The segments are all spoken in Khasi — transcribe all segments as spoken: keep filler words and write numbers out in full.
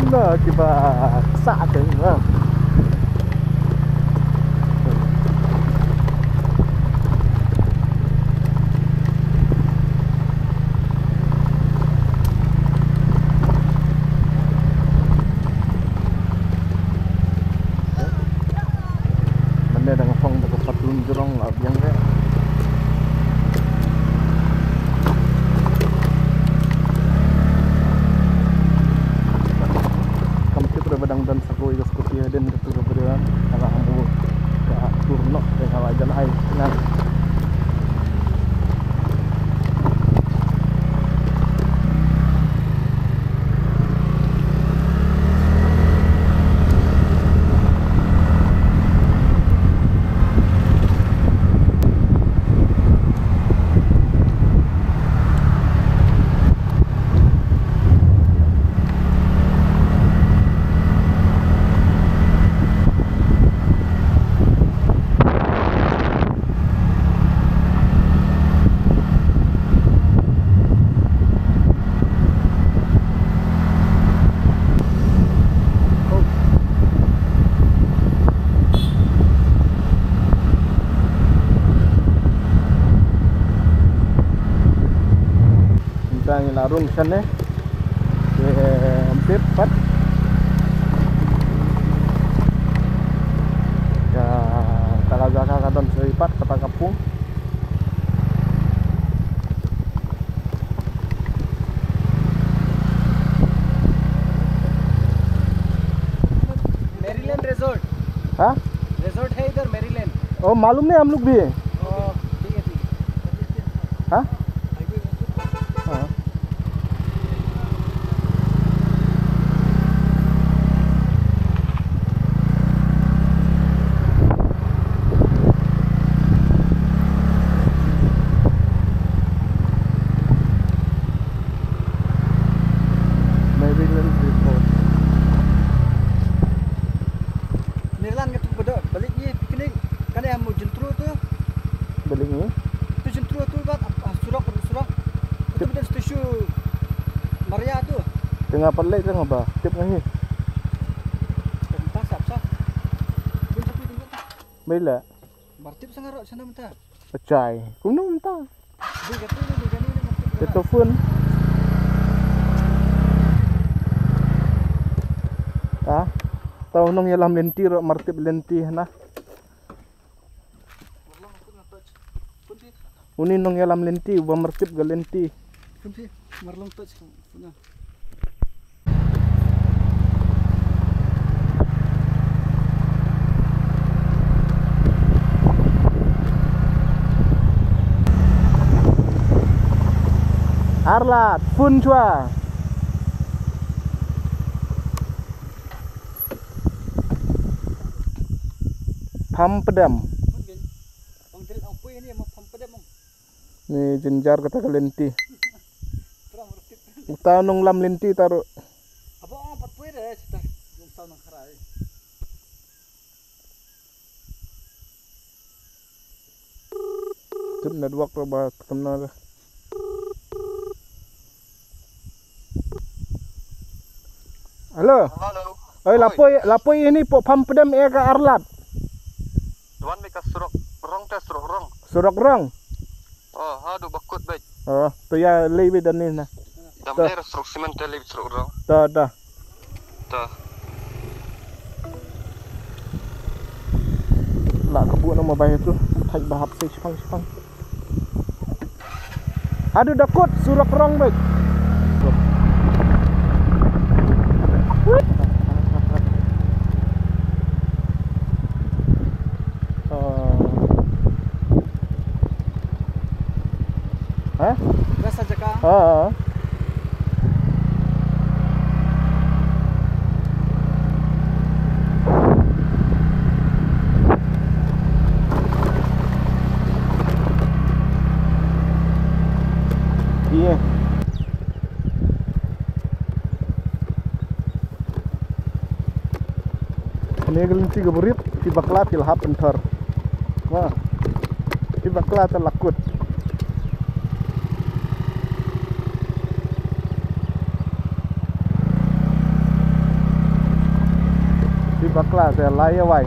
Na kiba ksa te na. Mynne dang phong da ka patlun jrong la biang re. Kam tip re ba dang don sa kawei ka scooty hadien katu ka briew. Ka la hap ka tur noh te ka la jan ai. Mynta ngi la rung shane. Te ym tip pat. Ka, ka jaka ka don sha i pat kata ka pung. Maryland Resort। हाँ? Resort है इधर Maryland। ओ, मालूम नहीं हम लोग भी। ओ, ठीक है, ठीक है। हाँ? हाँ। Maryland Resort. Maryland nga tu ba dei ba leit ngi picnic. Kane ha mo jingtru tu. Ba leit ngi? Tu jingtru tu ba, ah, surok, surok. Tu ba dei station Maria tu. Te nga pat leit te nga ba tip nga hi. Mynta sap sap. Bun satu jingtru. Baiklah. Martip sangarok sana mynta. Pachai. Kumno mynta? Dei katu ni, dei kani ni, martip. Te to phone. Ah, to nongïalam lynti ruh martip lynti hana. Uni nongïalam lynti uba martip ka lynti. Phone phi, marlong touch phone. Arlad, phone chwa. Pham Pdem. Ni jynjar kata ka lynti. Uta u nonglam lynti ta ruh. Tip network ruh ba khamna ruh. Hello. Hello. Oi, la poi, la poi ini pok Pham Pdem ïa ka Arlad. Wan beit ka surok rong te, surok rong. Surok rong. Oh, haduh bakut beit. Oh, to ïa lei beit da ni na. Dam lei surok simen te lei surok rong. To, to. To. La ka buh na ma bai tu. Thait ba hap sei shipang shipang. Haduh da kut surok rong beit. Oh. Ha? Rasa jaka. Ha. Iya. Kane ka lynti kaba rit, phi bakla phi la hap pynthor. Wa. Phi bakla te la kut. Ba te lai ïa wai.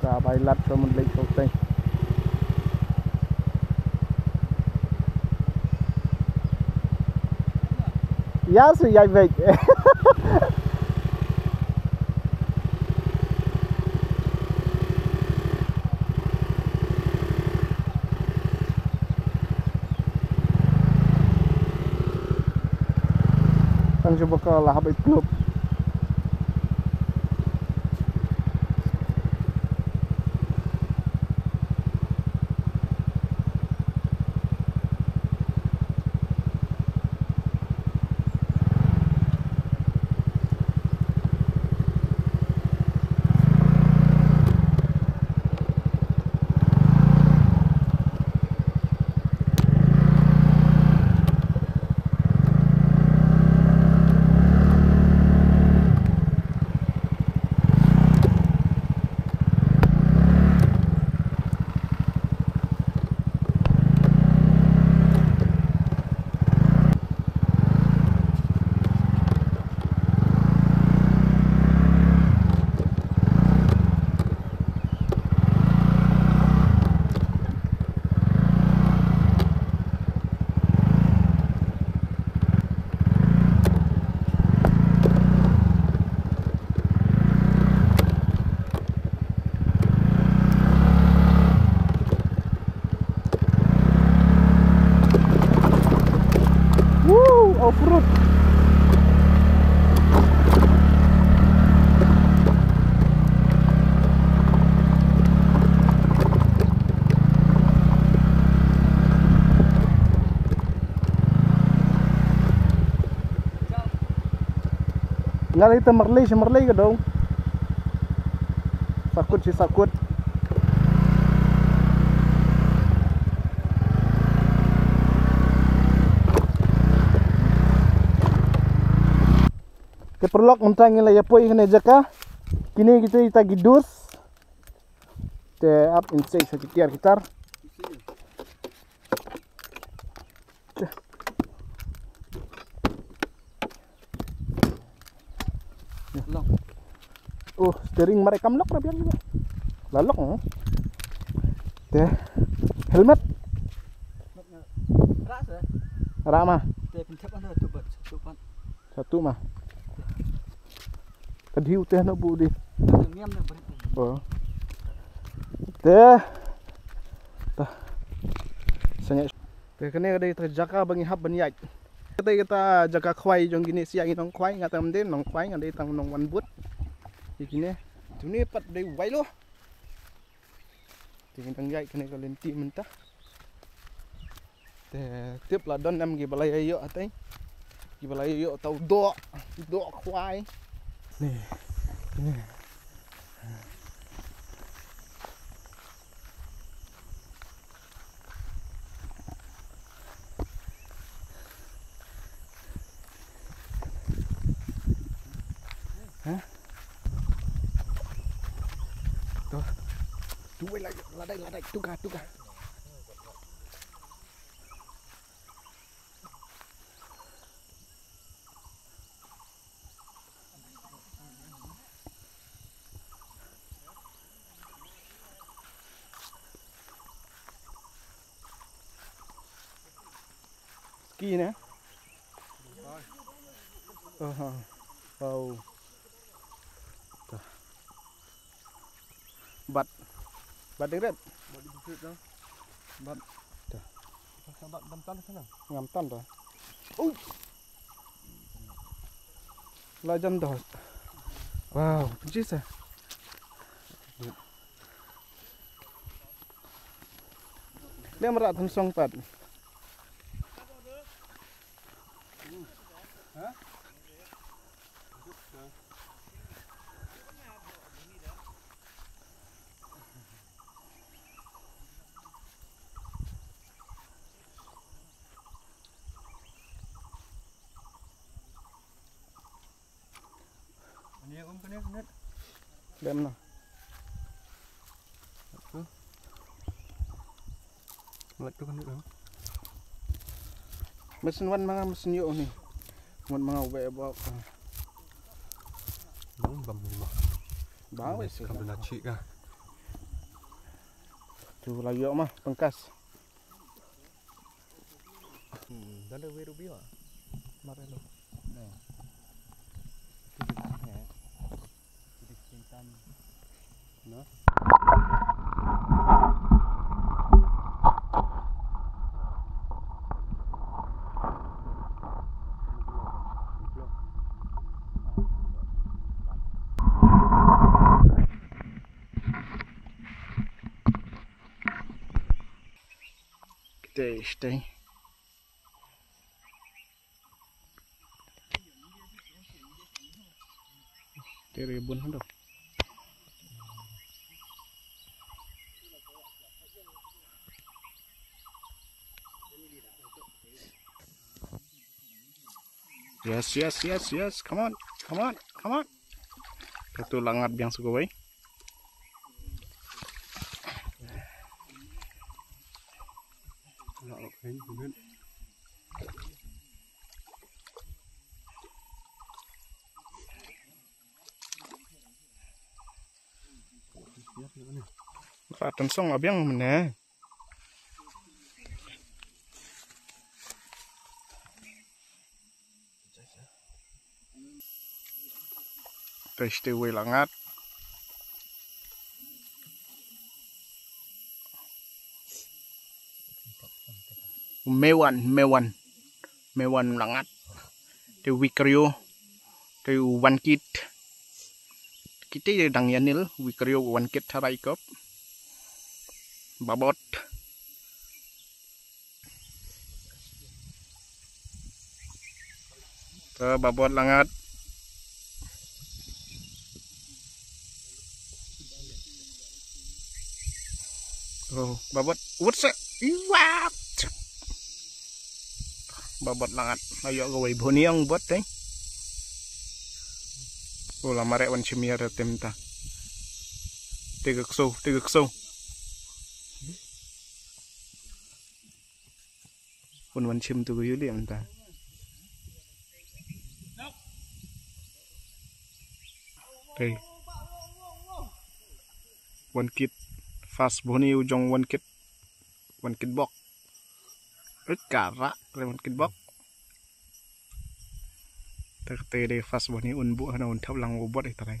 Sa bai lad sha mut leit sha utei. Ïa sa ïa beit. Tang shu ba ka la hap ïa klub. Woo, off-road. Nga lei te marlei shi marlei ka dong. Sakut shi sakut. Te paralok, mynta ngi la ïa poi kane jaka. Kine kita kita gidus. Te ap in sei sa kitar kitar. Long. Oh, steering mare kam lok na biang juga. Lalok, oh. Te helmet. Rama. Te pinthep anda tu bat, tu bat. Satu mah. Ka dhiu te na bu di. Niam na bret. Oh. Te. Ta. Sengek. Te kane ka dei ta jaka ba ngi hap ban ïaid. Ka dei kata jaka khwai jong kine, sha ngi nongkhwai, nga tam dei nongkhwai, nga dei tang nongwan bud. Ïa kine. Tuni pat dei wai lo. Te ngi dang ïaid kane ka lynti mynta. Te tip la don em kiba la ïa ïoh hatei. Kiba la ïa ïoh tau doh, doh khwai. Ni, ni. Ha? Tu. Tu wei la, la dai, la dai, tu ka, tu ka. Ski ne? Aha. Wow. Tah. Bat. Bat ding ret. Bat ding ret, no. Bat. Tah. Bat dam tan sana. Ngam tan tah. Ui. La jan doh. Wow, pynjih sa. Lem rat thum song pat. Lem na. Mesen wan ma nga, mesen ïoh ni. Mut ma nga u beh bok. Bang bam ni ma. Bang wei si. Kam na chi ka. Tu la ïoh ma pengkas. Hmm, dan da wei rubi ma. Mare lo. Ne. Stay, stay. Tere bun hando. Yes, yes, yes, yes. Come on, come on, come on. Katu langat biang sugawai. Ratan song abiang mene. Te stay wei langat. Mewan, mewan. Mewan langat. Te wikrio. Te wan kit. Kite dang yanil wikrio wan kit tharai kop. Babot. Te babot langat. Oh, babot. Wut se. Iwat. Babot langat. Ayo ga wei boniang bot dei. Oh, la mare wan chimia ra tem ta. Tiga kso, tiga kso. Pun wan chim tu ga yuli mynta. Hey. Wan kit fast boni u jong wan kit. Wan kit bok. Rit kara re wan kit bok. Te te de fast boni un bu hana un thap lang u bot ita rai.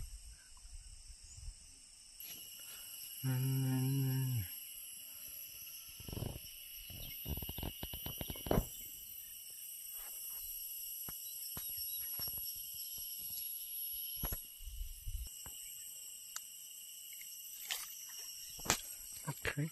Okay.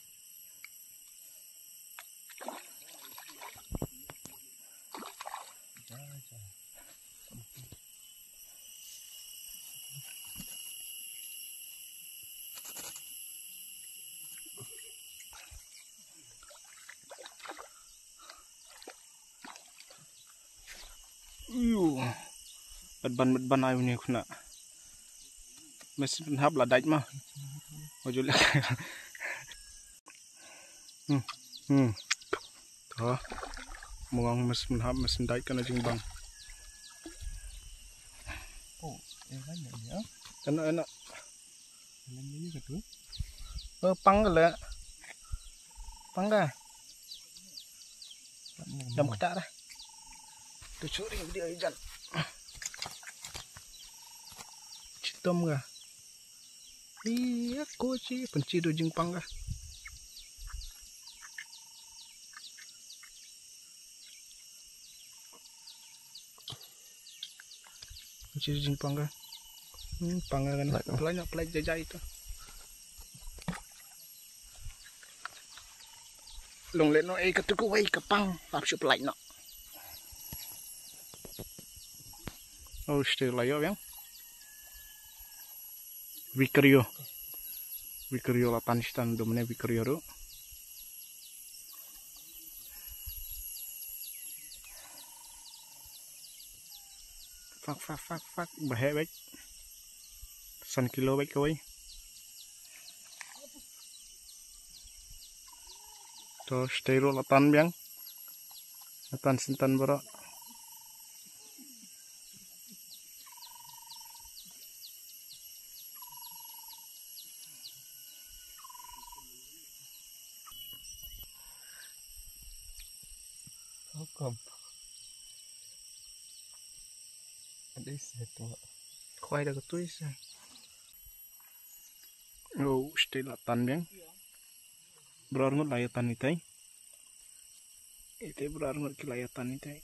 Iyo. Bat ban, bat ban ai une khuna. Mes hap la dait ma. Ojo le. Hmm. Hmm. To. Muang mes hap, mes dait kana jingbang. Oh, eh, kan ya. Kana, kana. Lam ïa ka tu. Eh, pang ka le. Pang ka. Lam ïa ka. Dam kata dah. Tu churi dia ijan. Chitom ka. Iya ko chi panchi tu jingpang ka. Chi jingpang ka. Hmm, pang ka kan. Plait no. Plait no, plait jai jai tu. Long let no, eh, ka tu ku wei ka pang. Lap shu plait no. Oh, still la yo yang. Wikrio. Wikrio la tan stan do mene wikrio do. Fak, fak, fak, fak. Bahek, baik. San kilo bad kawei. To, stay ruh la tan biang. La tan shen tan baroh. How come? Ada isi tu. Khwai da ka tui sa. Oh, stay la tan biang. Brar ngut la ïa tan itai. Itai brar ngut ki la ïa tan itai.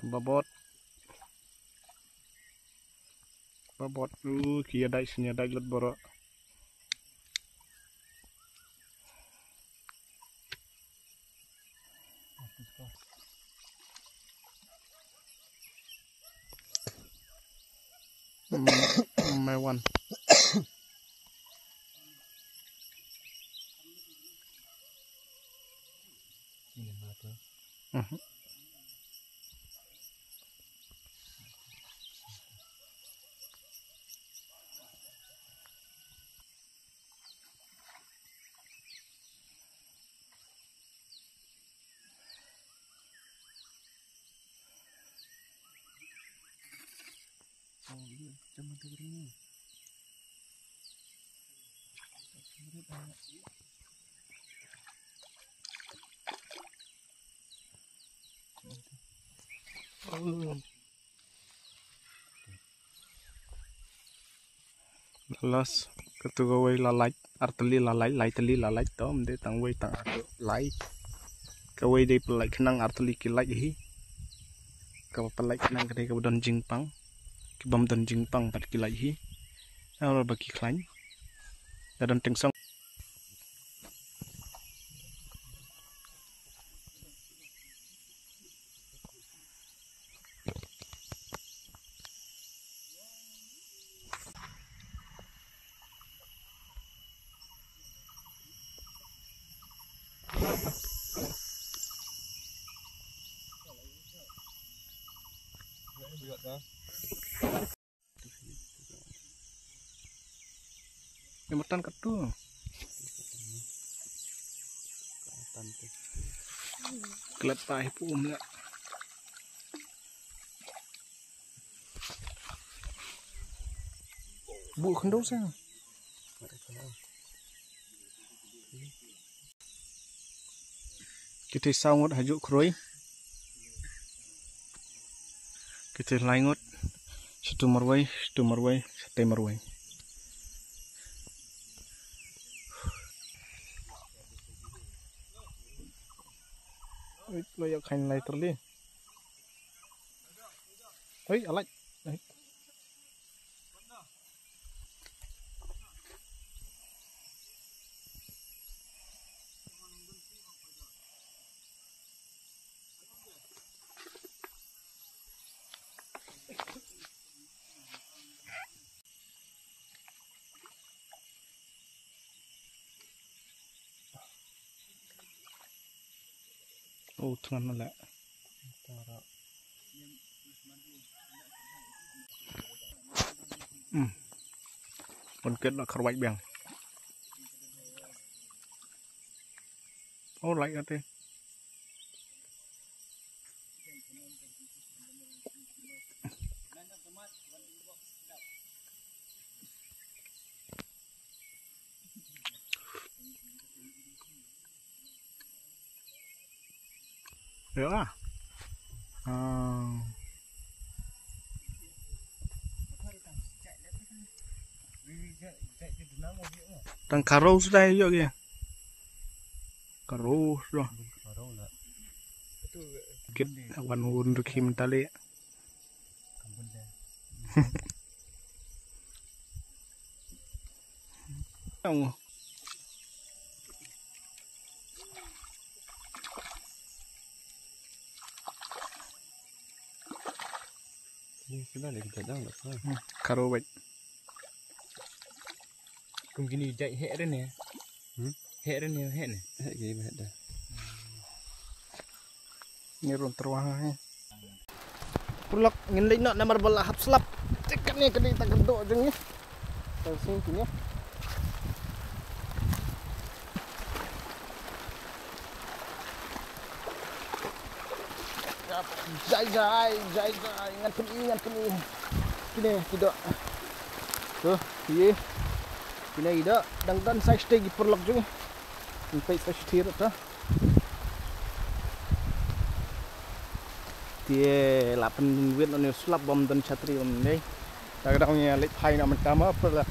Babot. Babot. Uh, ki ïa dai shen ïa dai lut baroh. Mm, my one. Mhm. Lalas, katu kawei la lait, ar tylli la lait, lai tylli la lait, to, ym dei tang wei tang ar, lai. Kawei dei pynlait khnang, ar tylli ki lait hi. Kaba pynlait khnang ka dei kaba don jingpang. Ki bym don jingpang pat ki lait hi. Ar ba ki khlaiñ. Da don tyngsong. Ïa matan katu. Klet tai pu um ïa. Bu khyndew sa. Kiti saw ngut hajuh khrui. Kiti lai ngut. Shatu marwei, shatu marwei, shatu marwei. Oi, lo ïa khain lai terli. Oi, alai. Oi. Oh, thngan na la. Hmm. Pun ket la kharwai biang. Oh, lai ate. Ïa. Ah. Tang karo suda ïoh ki. Karo suda. Kit wan un rukhi mentali. Ang. Ni kena lagi jadang lah. Karo wait. Kum kini jai hek re ne. Hmm? Hek re ne, hek ne. Hek ki hek dah. Ni run terwang ni. Pulak ngin dei nak namar bala hap slap. Tekan ni kena tak kedok jeng ni. Tersing kini. Jai jai jai jai ngan pyn-i ngan pyn-i. Kine ki doh. To, ye. Kine ki doh dang don sa shisha ki paralok jong. Ngan peit sa shisha ta. Te la pynwit noh ne slap bym don shatri bym dei. Ta ka dang ïa leit phai noh mynta ma paralok.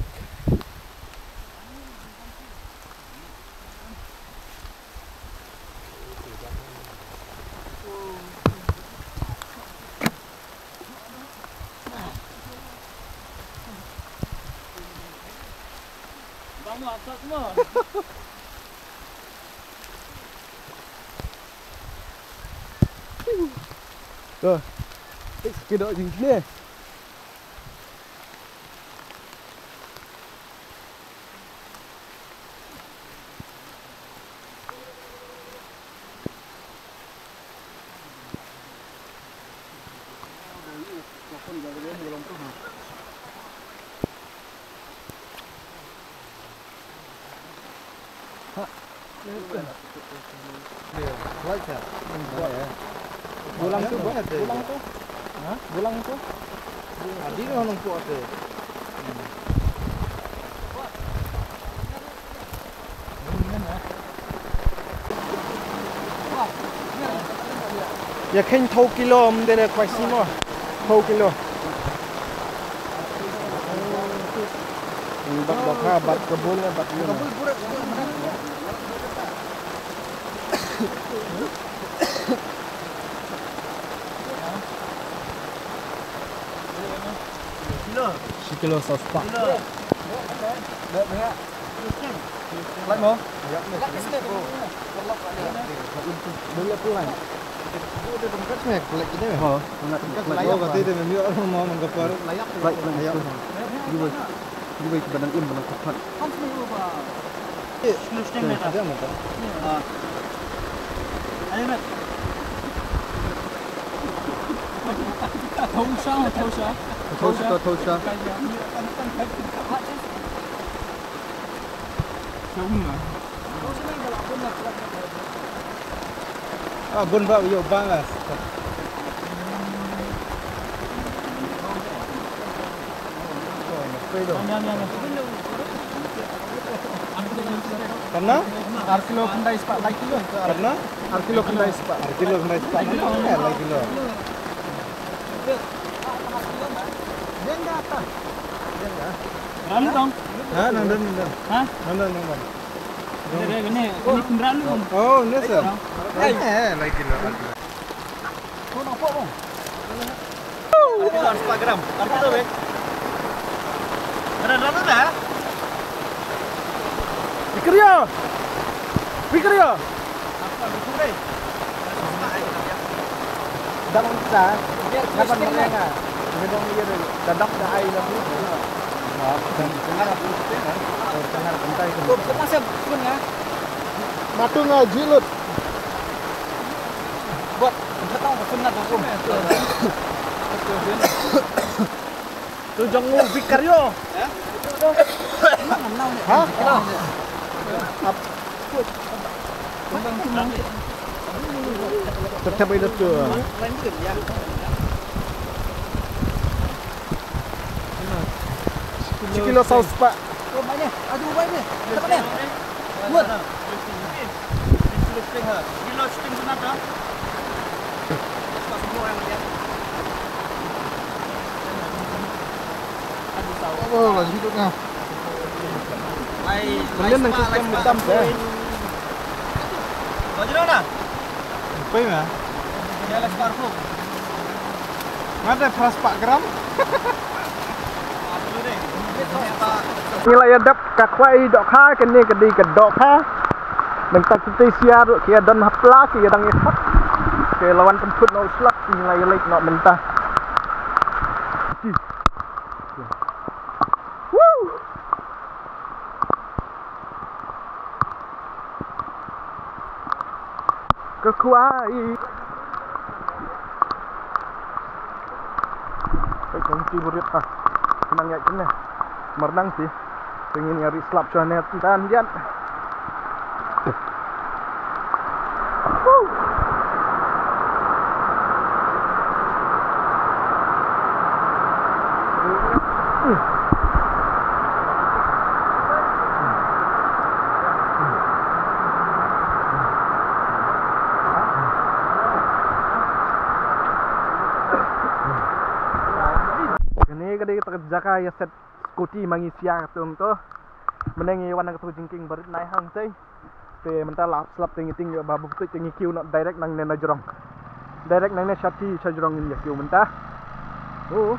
Tuh. Eh, kedok jingkine. Bulang tu, bulang tu. Ha? Bulang tu. Adi nang nang puak tu. Ïa khein thaw kilo ym dei re kwai simo. Thaw kilo. Bat dohkha, bat kabul, bat yun. Shi kilo saw spah. Lain mo? Boleh pulang. Ha, nak. Lain, lain. Di wei, di wei ki benang im, benang kephat. Thosha, thosha. Thosha, thosha. Ah, bun ba, yo, ba. Katno? Ar kilo khyndai spah, lai kilo. Katno? Ar kilo khyndai spah. Ar kilo khyndai spah. Eh, lai kilo. Ram dong. Ha, nang don, nang don. Ha? Nang don, nang don. Ini, ini, ini pynrah lu. Oh, ini sir. Eh, lai kilo, lai kilo. Ar kilo ar spah gram. Ar kilo, be. Gram, gram, gram. Bikriya. Bikriya. Dang sa. Dapat mereka. Mereka mikir dadak dah ai dah. Tengah bentai tu. Matung ah jilut. Buat, kata kau kena tu. Tu jong u Vicario. Ha? Ap. Tetap itu tu. Shi kilo saw spah. Aduh, baik ni. Buat. Oh, lagi duduk ngah. Kemudian nang kita mendam deh. Apa ya? Ada pras pak gram. Ngi la ïa dep ka khwai dohkha, kane ka dei ka dohkha. Nangta kita sia ruh ki ïa don hapla ki ïa dang ïa thot. Ki la wan pynthut noh u slap, ngi la ïa leit noh mynta. Kwai. Peit nangti barit ha. Nang ïaid kumne. Mar nangti. Te ngin ïa rieh slap shane tang ïaid. Kane ka dei kata ka jaka ïa set scooty ma ngi sia ka tum to. Mynne ngi wan na katu jingkieng barit nai hangtei. Te mynta la slap te ngi tieng ïoh ba bup te ngi kiew noh direct nangne na jrong. Direct nangne sha ti sha jrong ngi ïa kiew mynta. Oh.